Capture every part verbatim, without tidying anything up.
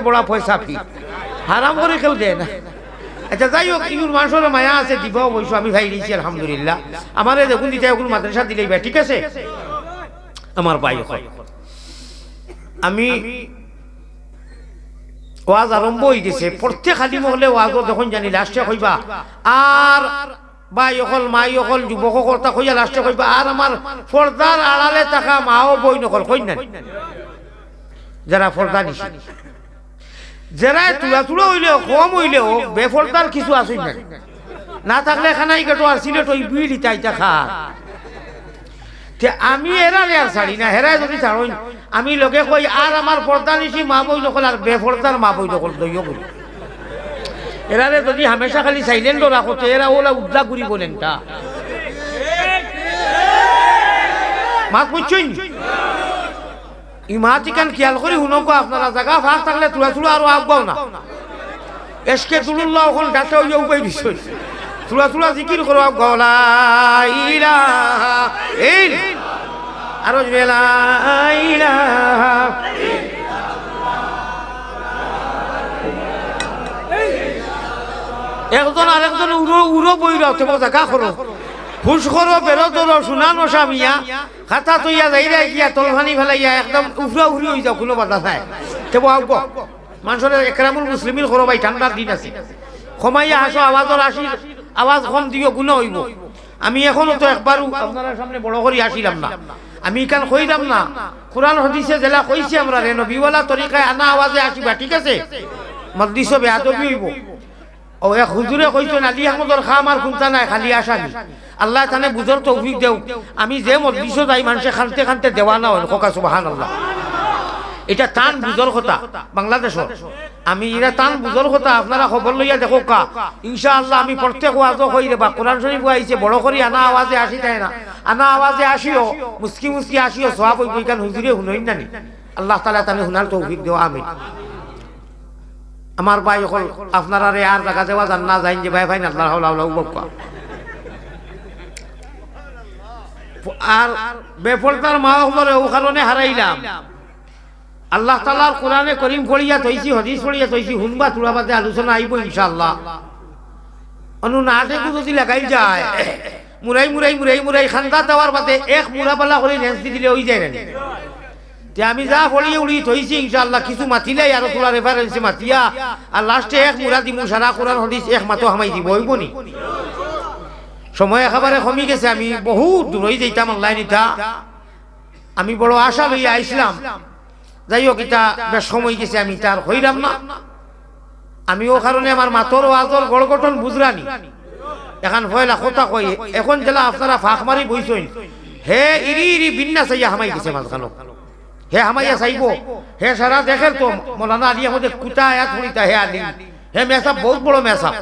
বড়া পয়সা ফি, হারাম করি কেউ দেয় না। আচ্ছা, যাই হোক, ইগুর মানষর মায়া আছে, দিবা অবশ্য, আমি পাইলিছি, আলহামদুলিল্লাহ। আমারে যেগুন দিতা, অগুন মাদ্রাসাত দিলাইবা, ঠিক আছে? আমার ভাই অকল, আমি ওয়াজ আরম্ভ অইগেছে, প্রত্যেক আলিম অকলে ওয়াজো যখন জানি লাস্টে কইবা, আর ভাই অকল, মাই অকল, যুবক অকল, তা কইয়া লাস্টে কইবা, আর আমার পর্দার আড়ালে থাকা মা ও বইন অকল, কইন না? যারা পর্দানিশি, যারা তুলা তুলা অইলেও, কম অইলেও, বেপর্দার কিছু আছইন না? না থাকলে খানাই গেটো আর সিলেট ওই বিড়ি তাই থাকা। তে আমি এরারে আর ছাড়ি না, হেরায় যদি ছাড়ইন, আমি লগে কই, আর আমার পর্দানিশি মা বইন অকল আর বেপর্দার মা বইন অকল দইও করি। এরারে যদি হামেশা খালি সাইলেন্টও রাখো, তে এরা ওলা উদ্দা ঘুরি বলেন তা। মাত বুঝছইন? ই মাত ইখান খিয়াল করি হুনউক্কা আপনারা, জাগা ফাঁক থাকলে তুলা তুলা আরো আগুয়াও না। এসকে তুলুল্লাহ অখন ডাটা অইয়া উবাই দিছে। তুলা তুলা জিকির করো, আগুয়াও, লা ইলাহা ইল-, আরো জোরে, লা ইলাহা। একজন আরেকজন উড়ো উড়ো বইরাও, তে জাগা করো। হুশ করো, বেরো ধরো, শুনা নশা মিয়া। খাতা থইয়া যাইরা গিয়া তলফানি ফালাইয়া একদম উফরা উফরি অই যাও, কুনু বাধা নাই। তে বউ আউক। মানষরে একরামুল মুসলিমিন করো ভাই, ঠান্ডার দিন আছে। কমাইয়া হাসো, আওয়াজর আশির, আওয়াজ কম দিও, গুনা অইবো। আমি অখনো তো একবারও আপনারার সামনে বড় করি হাসিলাম না। আমি ইখান কইরাম না। কোরআন হাদিসে যেলা কইছে আমরারে, নবীওয়ালা তরিকায় আনা আওয়াজে হাসিবা, ঠিক আছে? মজলিসো বেয়াদবি অইবো। অউ এক হুজুরে কইছইন, আলী আহমদর কাম আর কুন্তা নাই, খালি হাসানি। আল্লায় তানে বুঝর তৌফিক দেউক। আমি যে মজলিসো যাই, মানষে কানতে কানতে দেওয়ানা অইন, কউক্কা সুবহানাল্লাহ। ইটা তান বুঝর কথা, বাংলাদেশর। আমি ইটা তান বুঝর কথা, আপনারা খবর লইয়া দেখউক্কা। ইনশাআল্লাহ আমি প্রত্যেক ওয়াজো কইরে বা কোরআন শরীফ আইছে, বড় করি আনা আওয়াজে হাসিতায় না, আনা আওয়াজে হাসিও, মুচকি মুচকি হাসিও, সওয়াব অইবো, ইখান হুজুরে হুনইন না নি। আল্লাহ তাআলায় তানে হুনার তৌফিক দেও, আমিন। আমার ভাই অকল, আপনারারে আর জাগা দেওয়া যার না, যাইন যে ভাই, ভাই, আল্লাহ হাওলা ওয়ালা কুওয়াতা। আর বেপর্দার মা অকলরে অউ কারণে হারাইলাম। আল্লাহ তাআলার কোরআনে করিম পড়িয়া থইছি, হাদিস পড়িয়া থইছি, হুনবা তুলা বাদে আলোচনা আইবো ইনশাআল্লাহ। অনু নাটেগু যদি লাগাইল যায়, মুরাই মুরাই, মুরাই মুরাই, কান্দাত আওয়ার বাদে এক মুরা বালা করি লেন্স দি দিলে অই যায় না নি? তে আমি যা পড়িয়া উড়ি থইছি, ইনশাআল্লাহ কিছু মাতিলাই আরো তুলা রেফারেন্সে মাতিয়া, আর লাস্টে এক মুরা দিমু, সারা কোরআন হাদিস এক মাতো হামাই দিবো, অইবো নি? সময় একেবারে কমি গেছে, আমি বহুত দূরই যাইতাম, আল্লায় নিতা। আমি বড় আশা লইয়া আইছলাম, যাই হোক, ইটা বেশ সময় গেছে, আমি ইতা আর কইরাম না। আমি অউ কারণে আমার মাতর ওয়াজর গড় গঠন বুঝরা নি। এখান পয়লা কথা কই, এখন যেলা আপনারা ফাঁক মারি বইছইন, হে ইরি ইরি বিন্না চাইয়া হামাই গেছে মাঝখানো। হে হামাইয়া চাইবো, হে সারা দেখের তো মৌলানা আলী আহমদে কুতা আয়াত পড়িতা, হে আলী, হে মেসাব, বহুত বড় মেসাব।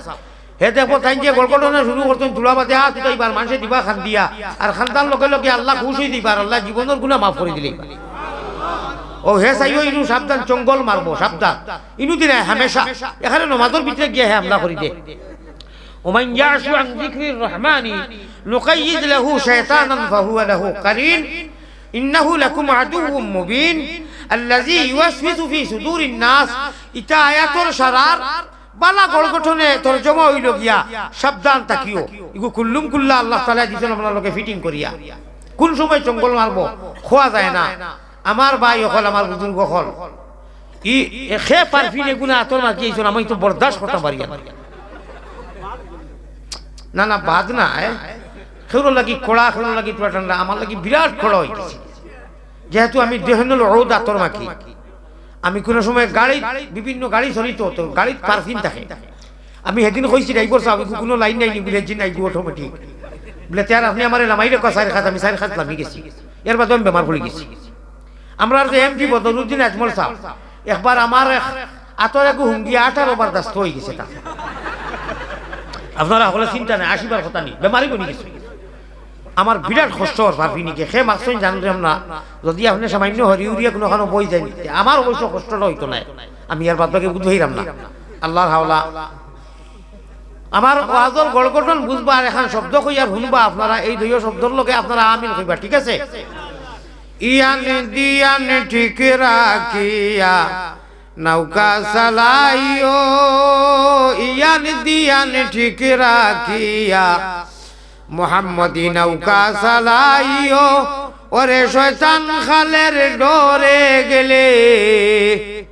হে দেখবো তাইন যে গড় গঠনে শুরু করছইন, তুলা বাদে আত উঠাইবার, মানষে দিবা কান্দিয়া, আর কান্দার লগে লগে আল্লাহ খুশ অই দিবা, আল্লায় জীবনর গুনা মাফ করি দিলে। অউ হে চাইও ইনু সাবধান, চঙ্গল মারবো, সাবধান। ইনু দিনায় হামেশা এখানে নমাজর ভিতরে গিয়া হে হামলা করি দে। ومن يعش عن ذكر الرحمن نقيض له شيطانا فهو له قرين إنه لكم عدو مبين الذي يوسوس في صدور الناس। ইতা আয়াতর সারার বালা গড় গঠনে তর্জমা অইলো গিয়া, সাবধান থাকিও। ইগু কুল্লুম কুল্লা আল্লাহ তাআলায় দিছইন আপনার লগে ফিটিং করিয়া। কুন সময় চঙ্গল মারবো, কওয়া যায় না। আমার ভাই অকল, আমার বুজুর্গ অকল, ই একে পারফিন এগুনা আতর মাখি আইছইন, আমি তো বরদাস্ত করতাম পারি না। না, না, বাদ না, এ। কেউর লাগি কড়া, কেউর লাগি পুরা ঠান্ডা, আমার লাগি বিরাট কড়া অই গেছে। যেহেতু আমি দেহনুল উদ আতর মাখি, আমি কুনু সময় গাড়িত, বিভিন্ন গাড়ি চলিত, তো গাড়িত পারফিন থাকে। আমি হেদিন কইছি, "ড্রাইভার সাব, ইগু কুনু লাইন নাই নি?" বুলে, "জি না, ইগু অটোমেটিক।" বুলে, "তে আর আপনে আমারে লামাই রাখউক্কা চাইর খাত, আমি চাইর খাত লামি গেছি, এর বাদে আমি বেমার পড়ি গেছি।" আমরার যে এমপি বদরুদ্দিন আজমল সাব, একবার আমার এক আতর এগু হুঙ্গিয়া আঠারো বার দাস্ত অই গেছে তার। আপনারা হকলে চিন্তা নাই, আসিবার কথা নি, বেমারি বনি গেছে। আমার বিরাট কষ্ট অর পারফিনিকে, কে মারছইন জানরাম না। যদি আপনে সামান্য হরি উড়িয়া কুনুখানো বই যাইন, তে আমার অবশ্য কষ্টটা অইতো নায়, আমি আর বাদ বাকি বুঝাইরাম না। আল্লাহর হাওলা। আমার ওয়াজর গড় গঠন বুঝবা, আর এখান শব্দ কইয়ার হুনবা আপনারা, এই দুইও শব্দর লগে আপনারা আমিন কইবা, ঠিক আছে? ইয়ান দিয়ান ঠিক রাখিয়া নৌকা চালাইও ইয়ান দিয়ান ঠিক রাখিয়া, মোহাম্মদী নৌকা চালাইও, ওরে শয়তান খালের ডরে গেলে,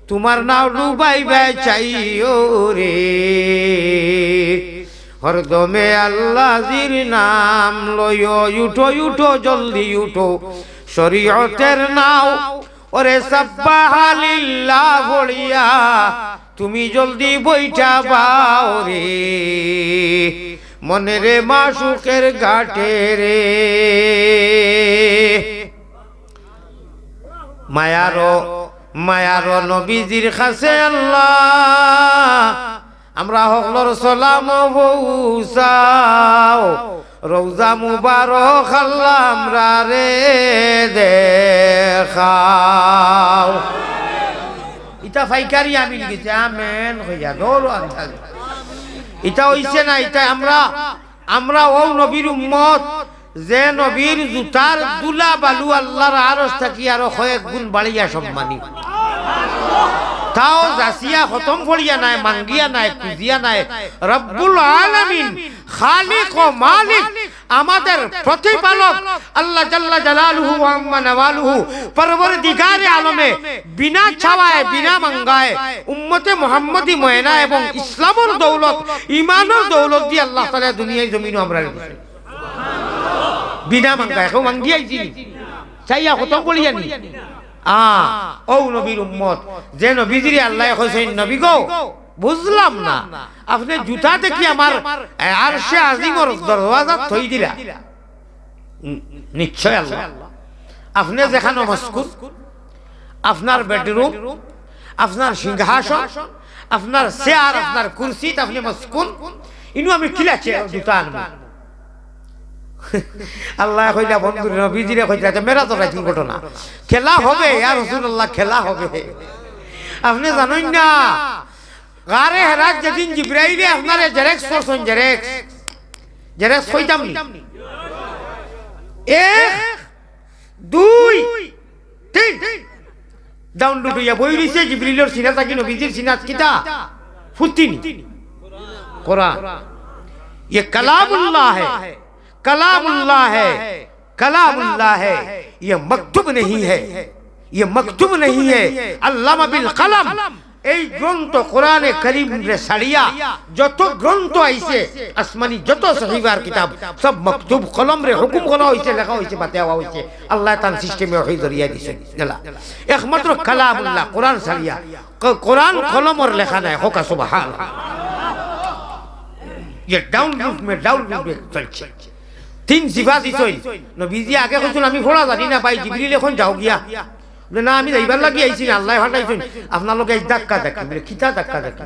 তুমার নাও ডুবাইবায় চাইও রে। হরদমে আল্লাজির নাম লইও, উঠো উঠো জলদি উঠো, শরীয়তের নাও, ওরে সাব্বাহা লিল্লাহ পড়িয়া, তুমি জলদি বইঠা বাও রে, মনরে মাশুকের ঘাটে রে। মায়ারো, মায়ারো নবীজির কাছে আল্লাহ, আমরা হকলর সালাম পৌঁছাও, রওজা মুবারক আল্লাহ আমরারে দেখাও। ইতা ফাইকারি আমিন গেছে, আমেন কইয়া দৌড় আনতে। ইতা অইছে না, ইতা আমরা, আমরা অউ নবীর উম্মত, যে নবীর জুতার ধুলা বালু আল্লাহর আরশ থাকি আরো কয়েক গুণ বাড়িয়া সম্মানী। তাও যাচিয়া খতম পড়িয়া নায়, মাঙ্গিয়া নায়, খুজিয়া নায়। রব্বুল আলামিন, খালিক ও মালিক, আমাদের প্রতিপালক আল্লাহ জাল্লা জালালুহু ওয়া আম্মা নওয়ালুহু, পরওয়ারদিগারে আলমে বিনা চাওয়ায়, বিনা মাঙ্গায়, উম্মতে মুহাম্মদী ময়না এবং ইসলামর দৌলত, ইমানর দৌলত দি আল্লাহ তাআলা দুনিয়ার জমিনো আমরারে দিছে। বিনা মাঙ্গায়, কেউ মাঙ্গিয়া আইছে নি? চাইয়া খতম করিয়া নি? আ, অউ নবীর উম্মত, যে নবীজিরে আল্লায় কইছইন, "নবী গো, বুঝলাম না, আপনে জুতা দেখি আমার, এ, আরশে আজিমর দরওয়াজাত থই দিলা।" উম, নিশ্চয় আল্লাহ। আপনে যেখানো মসকুন, আপনার বেডরুম, আপনার সিংহাসন, আপনার চেয়ার, আপনার কুরসিত আপনে মসকুন, ইনো আমি কিলা চে-, জুতা আনমু? আল্লায় কইলা, বন্ধু, নবীজিরে কইলা, "তে মেরাজর রাইতর ঘটনা। খেলা হবে, ইয়া রাসূলুল্লাহ, খেলা হবে।" আপনে জানইন না, গারে হেরাত যেদিন জিব্রাইলে আপনারে জেরেক্স করছইন, জেরেক্স, জেরেক্স কইতাম নি? এক, দুই, তিন। ডাউনলোড অইয়া বই রইছে জিবরিলর সিনা থাকি নবীজির সিনাত। কিতা? ফুতিনি। কোরআন। ये कलामुल्लाह है, कलामुल्लाह है, कलामुल्लाह है, ये मकतूब नहीं है, ये मकतूब नहीं है, अल्लामा बिल कलम। এই গ্রন্থ কোরআনে করিমরে ছাড়িয়া যত গ্রন্থ আইছে, আসমানি যত সহিফার কিতাব, সব মকতুব, কলমরে হুকুম করা অইছে, লেখা অইছে, বাতে আওয়া অইছে। আল্লায় তান সিস্টেমে ওহী জরিয়া দিছে। গেলা। একমাত্র কালামুল্লাহ, কোরআন ছাড়িয়া। ক-, কোরআন কলমর লেখা নায়, কউক্কা সুবহান। ইয়ে ডাউনলোড মে ডাউনলোড মে চলছে। তিন সিফা দিছইন। নবীজি আগে কইছইন, "আমি পড়া জানি না ভাই, জিবরিল অখন যাও গিয়া।" বুলে, "না, আমি যাইবার লাগি আইছি না, আল্লায় পাঠাইছইন।" আপনার লগে এই ধাক্কা ধাক্কি। বুলে, "কিতা ধাক্কা ধাক্কি?"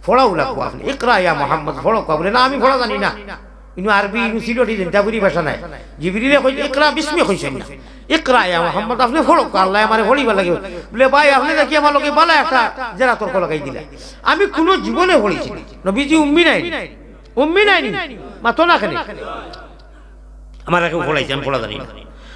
"পড়াও লাগবো আপনে, ইকরা ইয়া মোহাম্মদ, পড়ো।" বুলে, "না, আমি পড়া জানি না।" ইনো আরবি, ইনো সিলটি, যেনটা বুঝি ভাষা নায়। জিবরিলে কইল, "ইকরা বিসমি কইছইন না। ইকরা ইয়া মোহাম্মদ, আপনে পড়ো, আল্লায় আমারে পড়িবার লাগি।" বুলে, "ভাই, আপনে দেখি আমার লগে বালা একটা জেরা তর্ক লাগাই দিলা। আমি কুনু জীবনে পড়ছি না।" নবীজি উম্মি নায় নি? উম্মি নায় নি? মাতো না কেনে? আমারে কেউ পড়াইছে, আমি পড়া জানি না।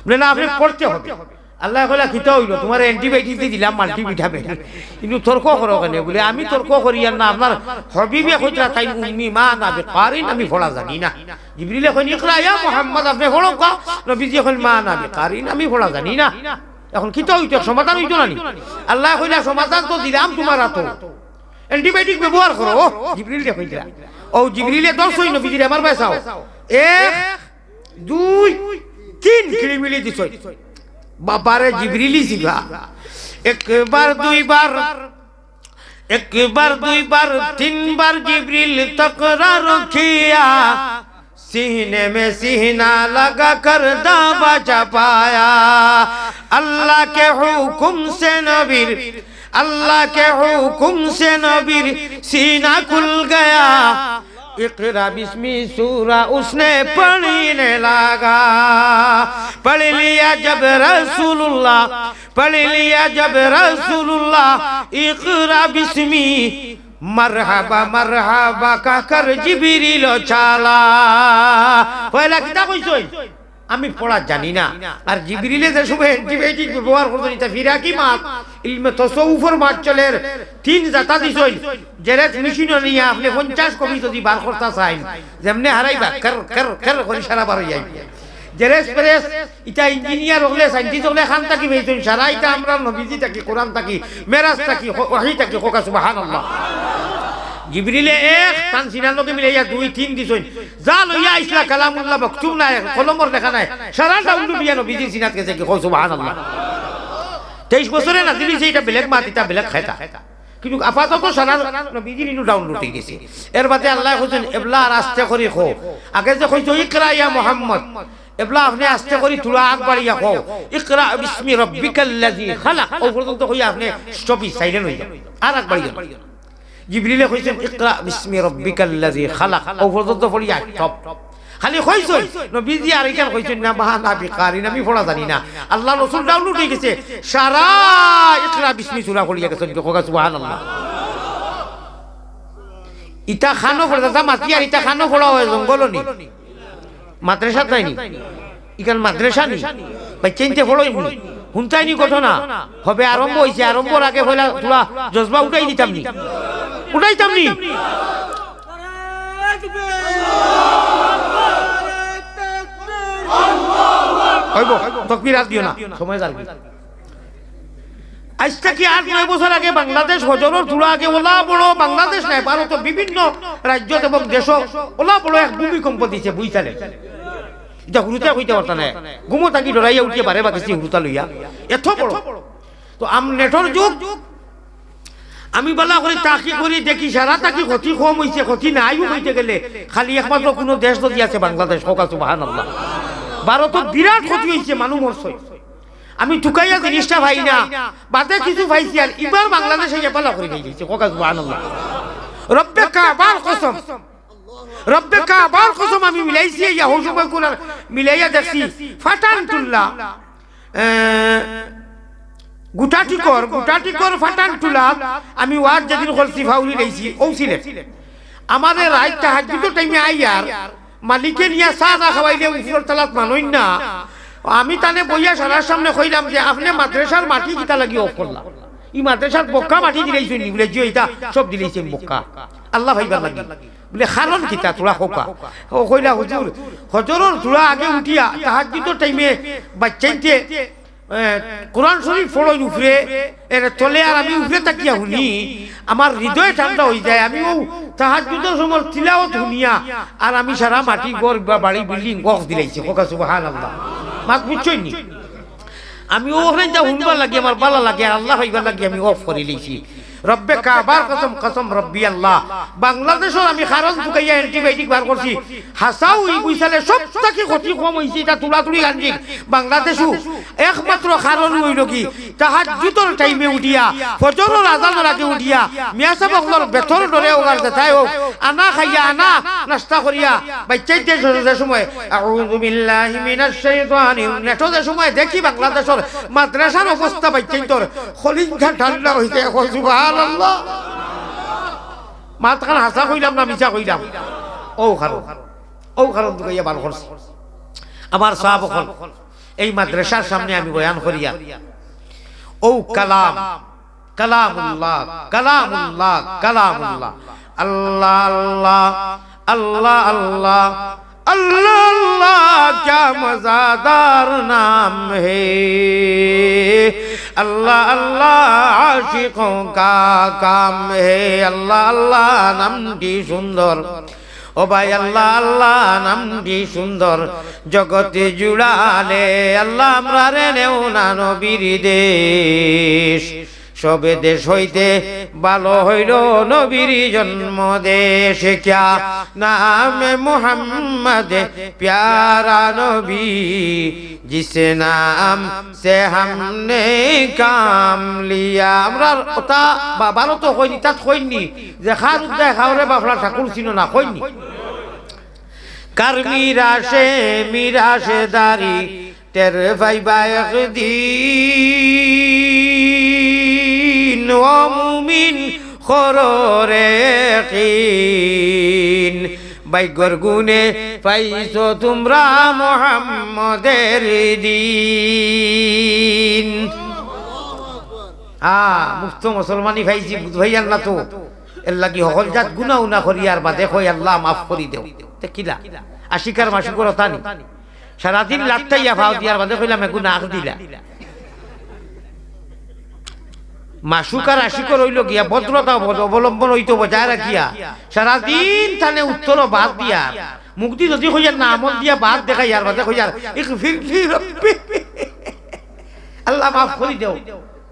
বুলে, "না, আপনে পড়তে হবে।" আল্লায় কইলা, "কিতা অইলো? তুমারে অ্যান্টিবায়োটিক দি দিলাম, মাল্টিভিটামিন। ইনো তর্ক করো কেনে?" বুলে, "আমি তর্ক করিয়ার না, আপনার হাবিবে কইতরা তাইন উম্মি, মা আনা বিকারিন, আমি পড়া জানি না।" জিবরিলে কইন, "ইকরা ইয়া মোহাম্মদ, আপনে পড়উক্কা।" নবীজিয়ে কইন, "মা আনা বিকারিন, আমি পড়া জানি না।" অখন কিতা অইতো, এক সমাধান অইতো না নি? আল্লায় কইলা, "সমাধান তো দিলাম তুমার আতো, অ্যান্টিবায়োটিক ব্যবহার করো।" জিবরিলরে কইলা। অউ জিবরিলে ধরছইন নবীজিরে, আমার ভাই চাও। এক, দুই, তিন কিলিমিলি দিছইন। বাবারে জিবরিলি জিবা। একবার দুইবার, একবার দুইবার, তিনবার জিবরিল তকরার কিয়া। सीने में सीना लगा कर दावा जमाया। अल्लाह के हुक्म से नबीर, अल्लाह के हुक्म से नबीर सीना खुल गया। इकरा बिस्मी सूरा उसने पढ़ने लगा। पढ़ लिया जब रसूलुल्लाह, पढ़ लिया जब रसूलुल्लाह, इकरा बिस्मी मरहबा, मरहबा कहकर जिबरील चला। পয়লা কিতা কইছইন? আমি পড়া জানি না। আর জিবরিলে যে সময় অ্যান্টিবায়োটিক ব্যবহার করছইন, ইটা ফিরাকি মাত, ইলমে তসৌফর মাত চলের, তিন জাতা দিছইন, জেরেক্স মেশিন নিয়া আপনে পঞ্চাশ কপি যদি বার করতা চাইন, যেমনে হারাইবা, কের, কের, কের করি সারা বার অইয়া আইবো। জেরেক্স প্রেস, ইটা ইঞ্জিনিয়ার অকলে, সায়েন্টিস্ট অকলে খান থাকি পাইছইন, সারা ইটা আমরার নবীজি থাকি, কোরআন থাকি, মেরাজ থাকি, ওহী থাকি, কউক্কা সুবহানাল্লাহ। জিবরিলে এক, তান সিনার লগে মিলাইয়া দুই, তিন দিছইন। যা লইয়া আইছলা কালামুল্লাহ, মকতুব নায়, কলমর লেখা নায়, সারা ডাউনলোড অইয়া নবীজির সিনাত গেছে গি, কউক্কা সুবহানাল্লাহ। তেইশ বছরে নাজিল অইছে, ইটা বেলেগ মাত, ইটা বেলেগ খেতা। কিন্তু আপাতত সারা নবীজির ইনো ডাউনলোড অইগেছে। এর বাদে আল্লায় কইছইন, এবলা আর আস্তে করি কও। আগে যে কইছো, "ইকরা ইয়া মুহাম্মদ", এবলা আপনে আস্তে করি থুড়া আগ বাড়াইয়া কও, "ইকরা বিসমি রাব্বিকাল্লাযী খালাক।" অউ পর্যন্ত কইয়া আপনে স্টপি, সাইলেন্ট অইযাও, আর আগ বাড়াইও না। জিবরিলে কইছইন, "ইকরা বিসমি রাব্বিকাল্লাযী খালাক।" অউ পর্যন্ত পড়িয়া স্টপ। খালি কইছইন, নবীজি আর ইখান কইছইন না, "মা আনা বিকারিন, আমি পড়া জানি না।" আল্লার রসুল ডাউনলোড অইগেছে, সারা ইকরা বিসমি সূরা পড়িয়া গেছইন, কউক্কা সুবহানাল্লাহ। ইটা খানো পড়া, দাদা মাতি আর ইটা খানো পড়া অয় জঙ্গলো নি? মাদ্রাসাত নায় নি? ইখান মাদ্রাসা নি? বাইচ্চাইন্তে পড়ইন নি? হুনতায় নি ঘটনা? হবে আরম্ভ অইছে, আরম্ভর আগে পয়লা থুড়া জজবা উঠাই দিতাম নি? উঠাইতাম নি? অইবো, তকবির আর দিও না, সময় যারগি। আইজ থাকি আট নয় বছর আগে বাংলাদেশ, ফজরর থুড়া আগে অলা বড়, বাংলাদেশ নায়, ভারতর বিভিন্ন রাজ্যত এবং দেশো অলা বড় এক ভূমিকম্প দিছে, বুঝছইন নি? ইটা হুরুতায় কইতা পারতা নায়, ঘুমো থাকি ডরাইয়া উঠিয়া বারে বাগেছি হুরুতা লইয়া, এত বড়। তো আম নেটর যুগ, আমি বালা করি তাহকিক করি দেখি, সারা থাকি ক্ষতি কম অইছে, ক্ষতি নাই অইতে গেলে খালি একমাত্র কুনু দেশ যদি আছে বাংলাদেশ, কউক্কা সুবহানাল্লাহ। ভারতর বিরাট ক্ষতি অইছে, মানুষ মরছে। আমি তুকাইয়া জিনিসটা পাই না, বাদে কিছু পাইছি, আর ইবার বাংলাদেশে গিয়া পালা করি পাই গেছে, কউক্কা সুবহানাল্লাহ। রব্বে কাবার কসম, রব্বে কাবার কসম, আমি মিলাইছি, ইয়া হউ সময় কুনার মিলাইয়া দেখছি, ফাটান তুল্লা, এ, গুটা টিকর, গুটা টিকর ফাটান তুলা, আমি ওয়াজ যেদিন করছি, ফাউরি লাইছি, অউ সিলেট। আমারে রাইত তাহাজ্জুদর টাইমে আইয়ার, মালিকে নিয়া চা না খাওয়াইলে উপরর তালাত মানইন না। আমি তানে বইয়া সারার সামনে কইলাম যে, "আপনে মাদ্রাসার মাটি কিতা লাগি অফ করলা? ই মাদ্রাসাত বক্কা মাটি দিলাইছইন নি?" বুলে, "জি, ইটা সব দিলাইছি আমি বক্কা, আল্লাহ পাইবার লাগি।" বুলে, "কারণ কিতা থুড়া কউক্কা?" অউ কইলা, "হুজুর, ফজরর থুড়া আগে উঠিয়া তাহাজ্জুদর টাইমে বাইচ্চাইন্তে এ, কোরআন শরীফ পড়ইন উপরে, এর তলে, আর আমি উপরে থাকিয়া হুনি, আমার হৃদয় ঠান্ডা অইযায়। আমি অউ তাহাজ্জুদর সময় তিলাওত হুনিয়া, আর আমি সারা মাটি, ঘর বা বাড়ি, বিল্ডিং অফ দিলাইছি।" কউক্কা সুবহানাল্লাহ। মাত বুঝছইন নি? আমি অউ অখান ইটা হুনবার লাগি আমার বালা লাগে, আর আল্লাহ পাইবার লাগি আমি অফ করিলাইছি। রব্বে কাবার কসম, কসম রব্বি আল্লাহ। বাংলাদেশর আমি কারণ তুকাইয়া অ্যান্টিবায়োটিক বার করছি। হাছাউ ই বুঝালে সব থাকি ক্ষতি কম অইছে, ইটা তুলাতুলি গাঞ্জিক। বাংলাদেশো একমাত্র কারণ অইলো কি, তাহাজ্জুদর টাইমে উঠিয়া, ফজরর আজানর আগে উঠিয়া, মিয়াসাব অকলর বেতর ডরে অউগার যেতায় অউক, আনা খাইয়া, আনা নাস্তা করিয়া, বাইচ্চাইন্তে যে সময়, আউযু বিল্লাহি মিনাশ শাইতানির, নেটো যে সময় দেখি বাংলাদেশর মাদ্রাসার অবস্থা বাইচ্চাইন্তর, কলিজা ঠান্ডা অইযায়, কও সুবহানাল্লাহ। মাতখান হাছা কইলাম না মিছা কইলাম? অউ কারণ, অউ কারণ তুকাইয়া বার করছি। আমার সাব অকল, এই মাদ্রাসার সামনে আমি বয়ান করিয়ার, অউ কালাম, কালামুল্লাহ, কালামুল্লাহ, কালামুল্লাহ। আল্লাহ, আল্লাহ, আল্লাহ, আল্লাহ, আল্লাহ, আল্লাহ, ক্যা মজাদার নাম হে। আল্লাহ, আল্লাহ, আশিকোঁ কা কাম হে। আল্লাহ, আল্লাহ, নামটি সুন্দর। ও ভাই, আল্লাহ, আল্লাহ, নামটি সুন্দর। জগতে জুড়ালে, আল্লাহ, আমরারে নেও না নবীর দেশ। সবে দেশ হইতে ভালো হইল নবীর জন্ম দেশ। ক্যা নাম মুহাম্মদ প্যারা নবী, জিস নাম সে হামনে কাম লিয়া। আমরার অতা বা-, ভারতো কইন নি, তাত কইন নি যে খার উদ্দায় খাওরে বাফড়া ঠাকুর চিনো না, কইন নি। কার মিরাশে মিরাশে দারি টের পাইবা একদিন, ও মুমিন কররে কিন। ভাগ্যর গুণে পাইছো তুমরা মোহাম্মদের দিন। আ, মুক্ত মুসলমানি পাইছি, বুঝ পাইয়ার না তো। এরলাগি হকল জাত গুনা উনা করিয়ার বাদে কয়, "আল্লাহ মাফ করি দেও।" তে কিলা? আশিক আর মাশুকর অতা নি? সারাদিন লাত্তাইয়া ফাও দিয়ার বাদে কইলাম, "এগু নাক দিলা।" মাশুক আর আশিকর অইলো গিয়া ভদ্রতা অব-, অবলম্বন অইতো বজায় রাখিয়া সারাদিন তানে উত্তর বাদ দিয়া, মুখদি যদি কইয়ার না, আমল দিয়া বাদ দেখাইয়ার বাদে কইয়ার, "ইগফিরলি রব্বি।" আল্লাহ মাফ করি দেও।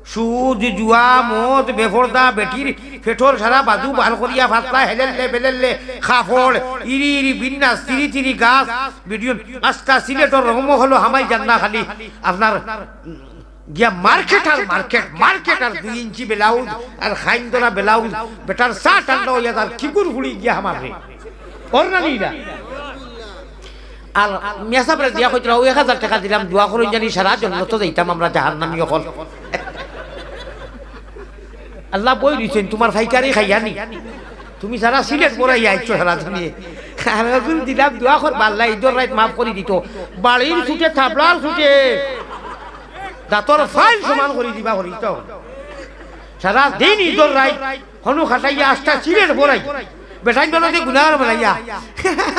সুদ, জুয়া, মদ, বেপর্দা, বেটির পেটর সারা বাজু বার করিয়া ফাতলা হেলেল্লে বেলেল্লে কাপড়, ইরি ইরি বিন্যাস, তিরি তিরি গাছ, ভিডিও, আস্তা সিলেটর রংমহলো হামাই জান্না খালি। আপনার গিয়া মার্কেট আর মার্কেট, মার্কেট আর দুই ইঞ্চি ব্লাউজ আর খাইন ধরা ব্লাউজ, বেটার চা ঠান্ডা অইয়া যার, কিগুর ফুড়ি গিয়া হামার রে। অর না নি না? আর মিয়া সাবরে দিয়া কইতরা, "অউ এক হাজার টেকা দিলাম, দোয়া করইন জানি সারা জন্নতো যাইতাম আমরা জাহান্নামি অকল।" আল্লাহ বই দিছেন, তুমার ফাইকারি খাইয়া নি। তুমি সারা সিলেট বড়াইয়া আইছো সারা দুনিয়ে। আর অগুন দিলাম, দোয়া করবা আল্লাহ ইদর রাইত মাফ করি দিতো। বাড়ির ছুটে, থাবড়ার ছুটে, দাঁতর ফাইল সমান করি দিবা করি তো। সারা দিন ইদর রাইত হনু খাটাইয়া আস্তা সিলেট বড়াই। বেটাইন বানাতে গুনার বানাইয়া।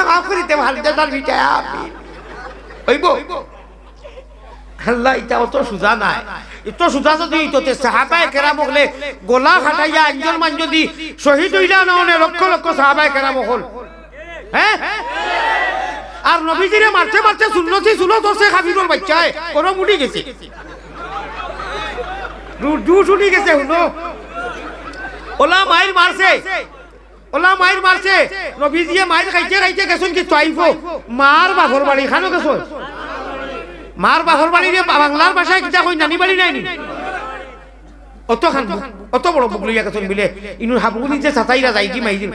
মাফ করি দে, ভালো দে, তার বিচার আমি। অইবো? আল্লাহ, ইটা অত সুজা নায়। ইতো সুজা যদি অইতো, তে সাহাবায়ে কেরাম অকলে গলা খাটাইয়া আঞ্জন মাঞ্জন দি শহীদ অইলা না অনে লক্ষ লক্ষ সাহাবায়ে কেরাম অকল। হ্যাঁ? আর নবীজিরে মারতে মারতে সুন্নতি চুলো ধরছে কাফিরর বাইচ্চায়, গরম উঠি গেছে। রু-, জুস উঠি গেছে, হুনো। অলা মাইর মারছে। অলা মাইর মারছে, নবীজিয়ে মাইর খাইতে খাইতে গেছইন কি তাইফো? মার বাপর বাড়ি, খানো গেছইন? মার বাপর বাড়ি রে, বাংলার ভাষায় কিতা কই, নানি বাড়ি নায় নি? অত খান বুক, অত বড় বুক লইয়া গেছইন বিলে, ইনুর হাবুগুলি যে সাতাইরা যাই কি মাইজিন।